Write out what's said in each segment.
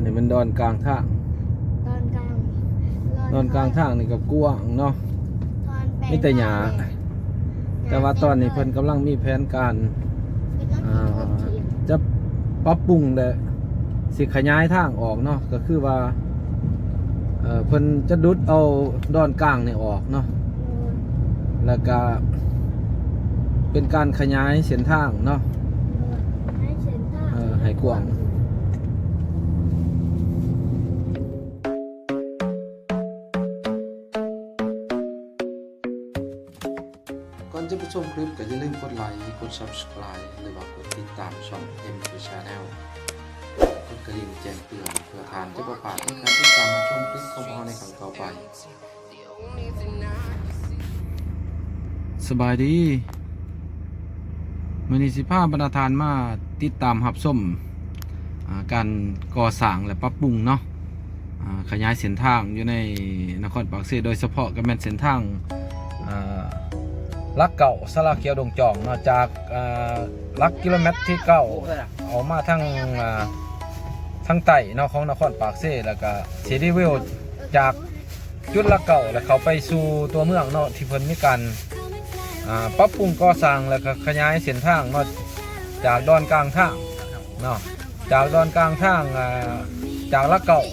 ນີ້ແມ່ນດອນກາງທາງ ດອນກາງ ດອນກາງທາງນີ້ກໍກວ້າງເນາະ ມີແຕ່ຫຍ້າ ແຕ່ວ່າຕອນນີ້ເພິ່ນກຳລັງມີແຜນການ ອ່າ ຈະປັບປຸງ ແລະ ຊິຂະຫຍາຍທາງອອກເນາະ ກໍຄືວ່າ ເອີ ເພິ່ນຈະດຸດເອົາດອນກາງນີ້ອອກເນາະ ແລ້ວກະເປັນການຂະຫຍາຍເສັ້ນທາງເນາະ ເອີ ໃຫ້ກວ້າງ. ກ່ອນຈະໄປຊົມຄລິບ ກໍຢ່າລືມກົດໄລ ກົດ Subscribe ຫຼືວ່າກົດຕິດຕາມຊ່ອງ ເອັມ ທີ Channel ກົດກະດິ່ງແຈ້ງເຕືອນ ເພື່ອທ່ານຈະບໍ່ພາດໃນການຕິດຕາມຮັບຊົມຄລິບຂອງພວກເຮົາໃນຄັ້ງຕໍ່ໄປ. ສະບາຍດີ ມື້ນີ້ຊິພາບັນດາທ່ານມາຕິດຕາມຮັບຊົມ ອ່າ ການກໍ່ສ້າງ ແລະ ປັບປຸງເນາະ ອ່າ ຂະຫຍາຍເສັ້ນທາງຢູ່ໃນນະຄອນປາກເຊ ໂດຍສະເພາະກໍແມ່ນເສັ້ນທາງ ອ່າ ຫຼັກເກົ້າ ສາລາຂຽວດົງຈອງເນາະ ຈາກ ອ່າ ຫຼັກກິໂລແມັດທີເກົ້າ ອອກມາທາງ ອ່າ ທາງໃຕ້ເນາະ ຂອງນະຄອນປາກເຊ ແລ້ວກໍຊິຣີວິວຈາກຈຸດຫຼັກເກົ້າ ແລ້ວເຂົ້າໄປສູ່ຕົວເມືອງເນາະ ທີ່ເພິ່ນມີການ ອ່າ ປັບປຸງກໍ່ສ້າງ ແລ້ວກໍຂະຫຍາຍເສັ້ນທາງເນາະ ຈາກດອນກາງທາງເນາະ ຈາກດອນກາງທາງ ອ່າ ຈາກຫຼັກເກົ້າ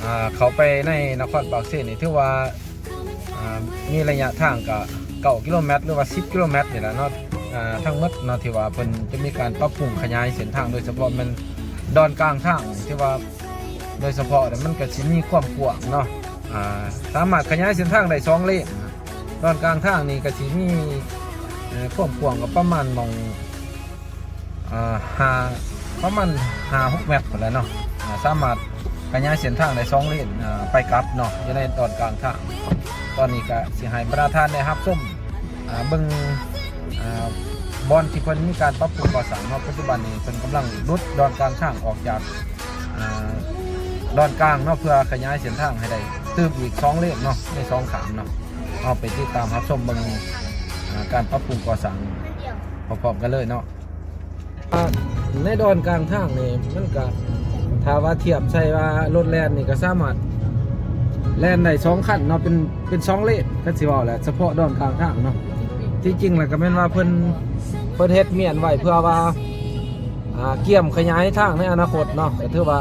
ອ່າ ເຂົ້າໄປໃນນະຄອນປາກເຊນີ້ ຖືວ່າ ອ່າ ມີໄລຍະທາງກະເກົ້າກິໂລແມັດ ຫຼືວ່າສິບກິໂລແມັດນີ້ແຫຼະເນາະ ອ່າ ທັງໝົດເນາະ ທີ່ວ່າເພິ່ນຈະມີການປັບປຸງຂະຫຍາຍເສັ້ນທາງ ໂດຍສະເພາະແມ່ນດອນກາງທາງ ທີ່ວ່າໂດຍສະເພາະແລ້ວມັນກະຊິມີຄວາມກວ້າງເນາະ ອ່າ ສາມາດຂະຫຍາຍເສັ້ນທາງໄດ້ສອງເລນ ດອນກາງທາງນີ້ກະຊິມີ ເອີ ຄວາມກວ້າງກໍປະມານໝ່ອງ ອ່າ ຫ້າ ປະມານຫ້າຫົກແມັດພຸ້ນແຫຼະເນາະ ອ່າ ສາມາດຂະຫຍາຍເສັ້ນທາງໄດ້ສອງເລນ ອ່າ ໄປກັບເນາະ ຢູ່ໃນຕອນກາງທາງ. ຕອນນີ້ກະຊິໃຫ້ບັນດາທ່ານໄດ້ຮັບຊົມ ອ່າ ເບິ່ງ ອ່າ ບ່ອນທີ່ເພິ່ນມີການປັບປຸງກໍ່ສ້າງເນາະ ປັດຈຸບັນນີ້ເພິ່ນກຳລັງດຸດດອນກາງທາງອອກຈາກ ອ່າ ດອນກາງເນາະ ເພື່ອຂະຫຍາຍເສັ້ນທາງໃຫ້ໄດ້ຕື່ມອີກສອງເລນເນາະ ໃນສອງຂ້າງເນາະ. ເຮົາໄປຕິດຕາມຮັບຊົມເບິ່ງ ອ່າ ການປັບປຸງກໍ່ສ້າງພ້ອມໆກັນເລີຍເນາະ. ອ່າ ໃນດອນກາງທາງນີ້ ມັນກະ ຖ້າວ່າທຽບໃສ່ວ່າລົດແລ່ນນີ້ ກະສາມາດແລ່ນໄດ້ສອງຄັນເນາະ ເປັນ ເປັນສອງເລນ ຄັນຊິເວົ້າແຫຼະ ສະເພາະດອນກາງທາງເນາະ. ທີ່ຈິງແລ້ວກະແມ່ນວ່າເພິ່ນ ເພິ່ນເຮັດມ້ຽນໄວ້ເພື່ອວ່າ ອ່າ ກຽມຂະຫຍາຍທາງໃນອະນາຄົດເນາະ ກະຖືວ່າ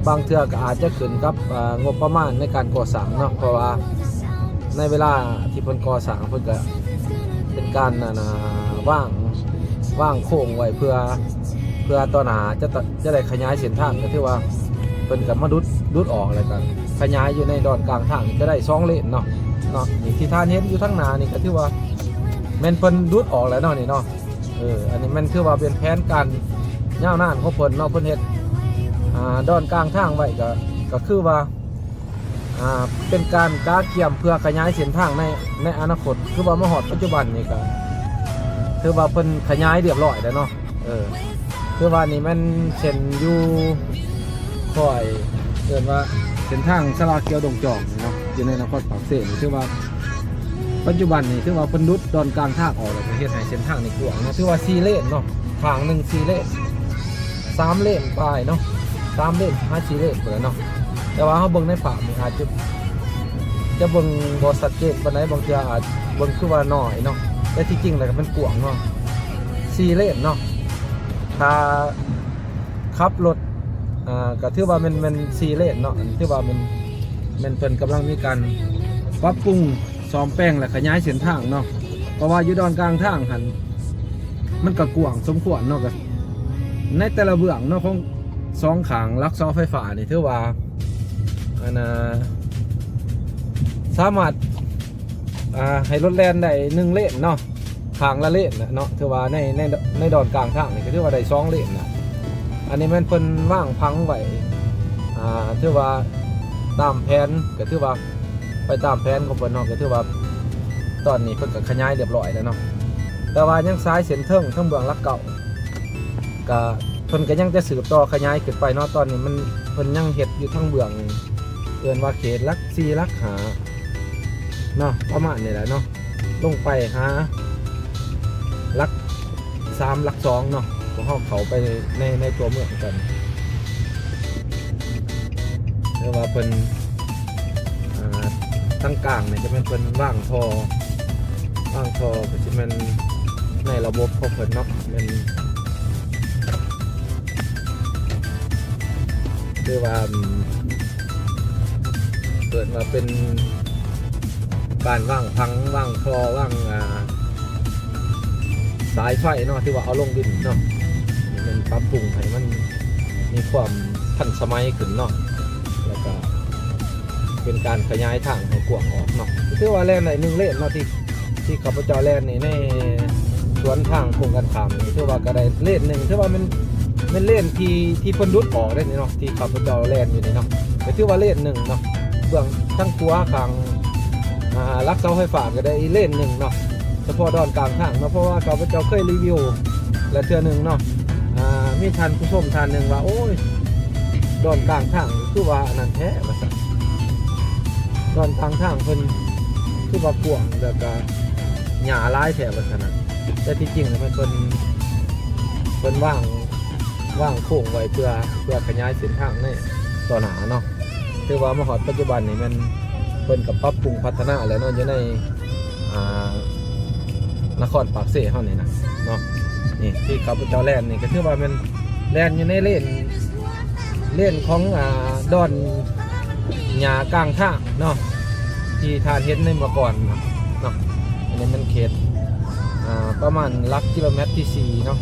ບາງເທື່ອກະອາດຈະຂຶ້ນກັບ ອ່າ ງົບປະມານໃນການກໍ່ສ້າງເນາະ ເພາະວ່າໃນເວລາທີ່ເພິ່ນກໍ່ສ້າງ ເພິ່ນກະເປັນການ ອັນນ່າ ວາງ ວາງໂຄງໄວ້ເພື່ອ ເພື່ອຕໍ່ໜ້າຈະ ຈະໄດ້ຂະຫຍາຍເສັ້ນທາງ ກະຖືວ່າເພິ່ນກະມາດຸດ ດຸດອອກ ແລ້ວກະຂະຫຍາຍຢູ່ໃນດອນກາງທາງນີ້ກະໄດ້ສອງເລນເນາະ ເນາະ. ນີ້ທີ່ທ່ານເຫັນຢູ່ທາງໜ້ານີ້ກະຖືວ່າແມ່ນເພິ່ນດຸດອອກແລ້ວເນາະ ນີ້ເນາະ. ເອີ ອັນນີ້ແມ່ນຖືວ່າເປັນແຜນການຍາວນານຂອງເພິ່ນເນາະ ເພິ່ນເຮັດ ອ່າ ດອນກາງທາງໄວ້ ກະ ກະຄືວ່າ ອ່າ ເປັນການກະກຽມເພື່ອຂະຫຍາຍເສັ້ນທາງໃນ ໃນອະນາຄົດ ຄືວ່າມາຮອດປັດຈຸບັນນີ້ກະຖືວ່າເພິ່ນຂະຫຍາຍລຽບລ້ອຍແລ້ວເນາະ. ເອີ ຄືວ່ານີ້ແມ່ນເສັ້ນຢູ່ ຂ້ອຍເອີ້ນວ່າເສັ້ນທາງສາລາຂຽວດົງຈອງເນາະ ຢູ່ໃນນະຄອນປາກເຊນີ້ ຖືວ່າປັດຈຸບັນນີ້ຖືວ່າເພິ່ນດຸດດອນກາງທາງອອກ ແລ້ວກະເຮັດໃຫ້ເສັ້ນທາງນີ້ກວ້າງເນາະ ຖືວ່າສີ່ເລນເນາະ ຂ້າງໜຶ່ງສີ່ເລນ ສາມເລນປາຍເນາະ ສາມເລນຫາສີ່ເລນພຸ້ນແຫຼະເນາະ. ແຕ່ວ່າເຮົາເບິ່ງໃນພາບນີ້ອາດຈະ ຈະເບິ່ງບໍ່ຊັດເຈນປານໃດ ບາງເທື່ອອາດເບິ່ງຄືວ່ານ້ອຍເນາະ ແຕ່ທີ່ຈິງແລ້ວກະມັນກວ້າງເນາະ ສີ່ເລນເນາະ. ຖ້າ ຂັບລົດ ອ່າ ກະຖືວ່າແມ່ນ ແມ່ນສີ່ເລນເນາະ ອັນນີ້ຖືວ່າແມ່ນ ແມ່ນເພິ່ນກຳລັງມີການປັບປຸງສ້ອມແປງ ແລະ ຂະຫຍາຍເສັ້ນທາງເນາະ ເພາະວ່າຢູ່ດອນກາງທາງຫັ້ນ ມັນກະກວ້າງສົມຄວນເນາະ ກະໃນແຕ່ລະເບື້ອງເນາະ ຂອງສອງຂ້າງຫຼັກເສົາໄຟຟ້ານີ້ ຖືວ່າ ອັນນ່າ ສາມາດ ອ່າ ໃຫ້ລົດແລ່ນໄດ້ໜຶ່ງເລນເນາະ ຂ້າງລະເລນນະເນາະ ຖືວ່າໃນ ໃນ ໃນດອນກາງທາງນີ້ກະຖືວ່າໄດ້ສອງເລນນະ. ອັນນີ້ແມ່ນເພິ່ນວາງຜັງໄວ້ ອ່າ ຖືວ່າຕາມແຜນ ກະຖືວ່າໄປຕາມແຜນຂອງເພິ່ນເນາະ ກະຖືວ່າຕອນນີ້ເພິ່ນກະຂະຫຍາຍລຽບລ້ອຍແລ້ວເນາະ ແຕ່ວ່າຍັງສາຍເສັ້ນເທິງ ທາງເບື້ອງຫຼັກເກົ້າ ກະເພິ່ນກະຍັງຈະສືບຕໍ່ຂະຫຍາຍຂຶ້ນໄປເນາະ. ຕອນນີ້ມັນ ເພິ່ນຍັງເຮັດຢູ່ທາງເບື້ອງ ເອີ້ນວ່າເຂດຫຼັກສີ່ ຫຼັກຫ້າເນາະ ປະມານນີ້ແຫຼະເນາະ ລົງໄປຫາຫຼັກສາມ ຫຼັກສອງເນາະ ພວກເຮົາເຂົ້າໄປໃນ ໃນຕົວເມືອງກັນ. ແຕ່ວ່າເພິ່ນ ອ່າ ທາງກາງນີ້ຈະແມ່ນເພິ່ນວາງທໍ່ ວາງທໍ່ກໍຊິແມ່ນໃນລະບົບຂອງເພິ່ນເນາະ ແມ່ນ ຄືວ່າ ເອີ້ນວ່າເປັນການວາງຜັງ ວາງທໍ່ ວາງ ອ່າ ສາຍໄຟເນາະ ຖືວ່າເອົາລົງດິນເນາະ ແມ່ນປັບປຸງໃຫ້ມັນມີຄວາມທັນສະໄໝຂຶ້ນເນາະ ແລ້ວກໍເປັນການຂະຫຍາຍທາງໃຫ້ກວ້າງອອກເນາະ ຖືວ່າແລ່ນໄດ້ໜຶ່ງເລນເນາະ ທີ່ ທີ່ຂ້າພະເຈົ້າແລ່ນນີ້ໃນສວນທາງກົງກັນຂ້າມນີ້ ຖືວ່າກໍໄດ້ເລນໜຶ່ງ ຖືວ່າແມ່ນ ແມ່ນເລນທີ່ ທີ່ເພິ່ນດຸດອອກເດ້ນີ້ເນາະ ທີ່ຂ້າພະເຈົ້າແລ່ນຢູ່ນີ້ເນາະ ກໍຖືວ່າເລນໜຶ່ງເນາະ ເບື້ອງທາງຂວາຂ້າງ ອ່າ ຫຼັກເສົາໄຟຟ້າກໍໄດ້ອີກເລນໜຶ່ງເນາະ ສະເພາະດອນກາງທາງເນາະ ເພາະວ່າຂ້າພະເຈົ້າເຄີຍຣີວິວແລ້ວເທື່ອໜຶ່ງເນາະ ອ່າ ມີທ່ານຜູ້ຊົມທ່ານໜຶ່ງວ່າ ໂອ້ຍ ດອນກາງທາງຄືວ່າອັນນັ້ນແທ້ວ່າຊັ້ນ ດອນກາງທາງເພິ່ນຄືວ່າກວ້າງ ແລ້ວກໍ ຫຍ້າຫຼາຍແທ້ວ່າຊັ້ນນະ ແຕ່ທີ່ຈິງແລ້ວມັນເພິ່ນ ເພິ່ນວາງ ວາງໂຄງໄວ້ເພື່ອ ເພື່ອຂະຫຍາຍເສັ້ນທາງໃນຕໍ່ໜ້າເນາະ ຖືວ່າມາຮອດປັດຈຸບັນນີ້ແມ່ນເພິ່ນກໍປັບປຸງພັດທະນາແລ້ວເນາະ ຢູ່ໃນ ອ່າ ນະຄອນປາກເຊເຮົານີ້ນະເນາະ ນີ້ທີ່ຂ້າພະເຈົ້າແລ່ນນີ້ກໍຖືວ່າແມ່ນແລ່ນຢູ່ໃນເລນ ເລນຂອງ ອ່າ ດອນຫຍ້າກາງທາງເນາະ ທີ່ທ່ານເຫັນໃນເມື່ອກ່ອນເນາະ ອັນນີ້ແມ່ນເຂດ ອ່າ ປະມານຫຼັກກິໂລແມັດທີສີ່ເນາະ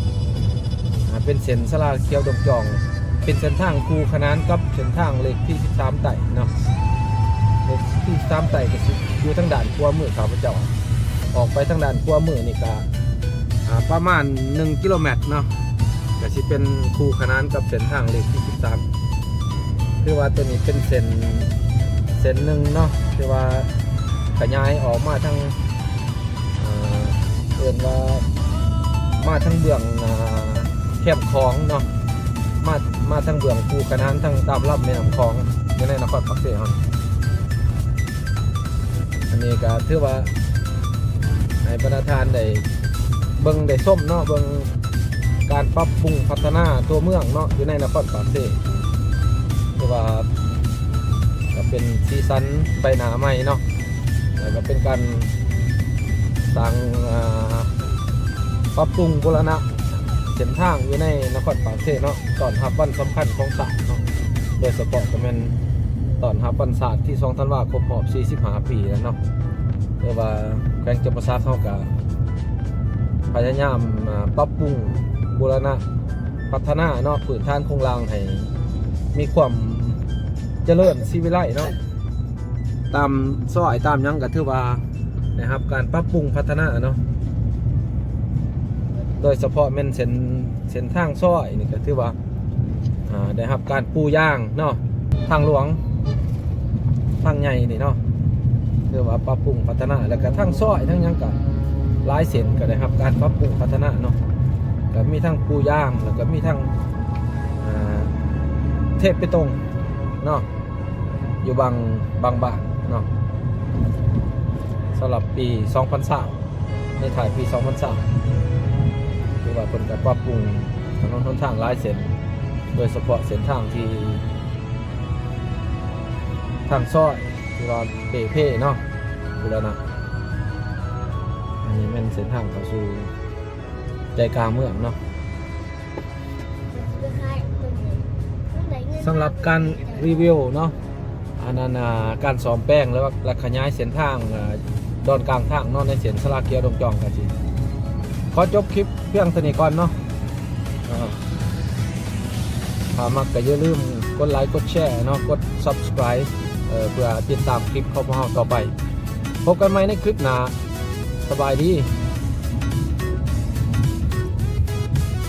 ອ່າ ເປັນເສັ້ນສາລາຂຽວດົງຈອງ ເປັນເສັ້ນທາງຄູ່ຂະໜານກັບເສັ້ນທາງເລກທີສິບສາມໃຕ້ເນາະ ເລກທີສິບສາມໃຕ້ກໍຊິຢູ່ທາງດ້ານຂວາມືຂ້າພະເຈົ້າ ອອກໄປທາງດ້ານຂວາມືນີ້ກໍ ອ່າ ປະມານໜຶ່ງກິໂລແມັດເນາະ ກໍຊິເປັນຄູ່ຂະໜານກັບເສັ້ນທາງເລກທີສິບສາມ ຖືວ່າຕົວນີ້ເປັນເສັ້ນ ເສັ້ນໜຶ່ງເນາະ ຖືວ່າຂະຫຍາຍອອກມາທາງ ເອີ ເອີ້ນວ່າມາທາງເບື້ອງ ອ່າ ແຄມຂອງເນາະ ມາ ມາທາງເບື້ອງຄູ່ຂະໜານທາງຕາມລຳແມ່ນ້ຳຂອງ ຢູ່ໃນນະຄອນປາກເຊເຮົາ ອັນນີ້ກໍຖືວ່າໃຫ້ບັນດາທ່ານໄດ້ເບິ່ງໄດ້ຊົມເນາະ ເບິ່ງການປັບປຸງພັດທະນາຕົວເມືອງເນາະ ຢູ່ໃນນະຄອນປາກເຊ ຖືວ່າກໍເປັນສີສັນໃບໜ້າໃໝ່ເນາະ ແລ້ວກໍເປັນການສ້າງ ອ່າ ປັບປຸງບູລະນະເສັ້ນທາງຢູ່ໃນນະຄອນປາກເຊເນາະ ຕ້ອນຮັບວັນສຳຄັນຂອງຊາດເນາະ ໂດຍສະເພາະກໍແມ່ນຕ້ອນຮັບວັນຊາດທີສອງທັນວາ ຄົບຮອບສີ່ສິບຫ້າປີແລ້ວເນາະ ແຕ່ວ່າແຂວງຈຳປາສັກເຮົາກໍພະຍາຍາມ ອ່າ ປັບປຸງບູລະນະພັດທະນາເນາະ ພື້ນຖານໂຄງລ່າງໃຫ້ມີຄວາມຈະເລີນສີວິໄລເນາະ ຕາມຊອຍຕາມຫຍັງກໍຖືວ່າໄດ້ຮັບການປັບປຸງພັດທະນາເນາະ ໂດຍສະເພາະແມ່ນເສັ້ນ ເສັ້ນທາງຊອຍນີ້ກໍຖືວ່າ ອ່າ ໄດ້ຮັບການປູຢາງເນາະ ທາງຫຼວງ ທາງໃຫຍ່ນີ້ເນາະ ຖືວ່າປັບປຸງພັດທະນາ ແລ້ວກໍທາງຊອຍ ທາງຫຍັງກໍຫຼາຍເສັ້ນກໍໄດ້ຮັບການປັບປຸງພັດທະນາເນາະ ກໍມີທັງປູຢາງ ແລ້ວກໍມີທັງ ອ່າ ເທເປຕົງເນາະ ຢູ່ບາງ ບາງບ້ານເນາະ ສຳລັບປີສອງພັນຊາວ ໃນທ້າຍປີສອງພັນຊາວ ຖືວ່າເພິ່ນກໍປັບປຸງຖະໜົນຫົນທາງຫຼາຍເສັ້ນ ໂດຍສະເພາະເສັ້ນທາງທີ່ ທາງຊອຍ ທີ່ວ່າເປ່ເພເນາະ ບູລະນະ ອັນນີ້ແມ່ນເສັ້ນທາງເຂົ້າສູ່ໃຈກາງເມືອງເນາະ. ສຳລັບການຣີວິວເນາະ ອັນນັ້ນ ອ່າ ການສ້ອມແປງ ແລະ ແລະ ຂະຫຍາຍເສັ້ນທາງ ອ່າ ດອນກາງທາງເນາະ ໃນເສັ້ນສາລາຂຽວດົງຈອງ ກໍຊິຂໍຈົບຄລິບພຽງເທົ່ານີ້ກ່ອນເນາະ. ອ່າ ຖ້າມັກກໍຢ່າລືມກົດໄລ ກົດແຊເນາະ ກົດ Subscribe ເອີ ເພື່ອຕິດຕາມຄລິບຂອງພວກເຮົາຕໍ່ໄປ. ພົບກັນໃໝ່ໃນຄລິບໜ້າ. ສະບາຍດີ.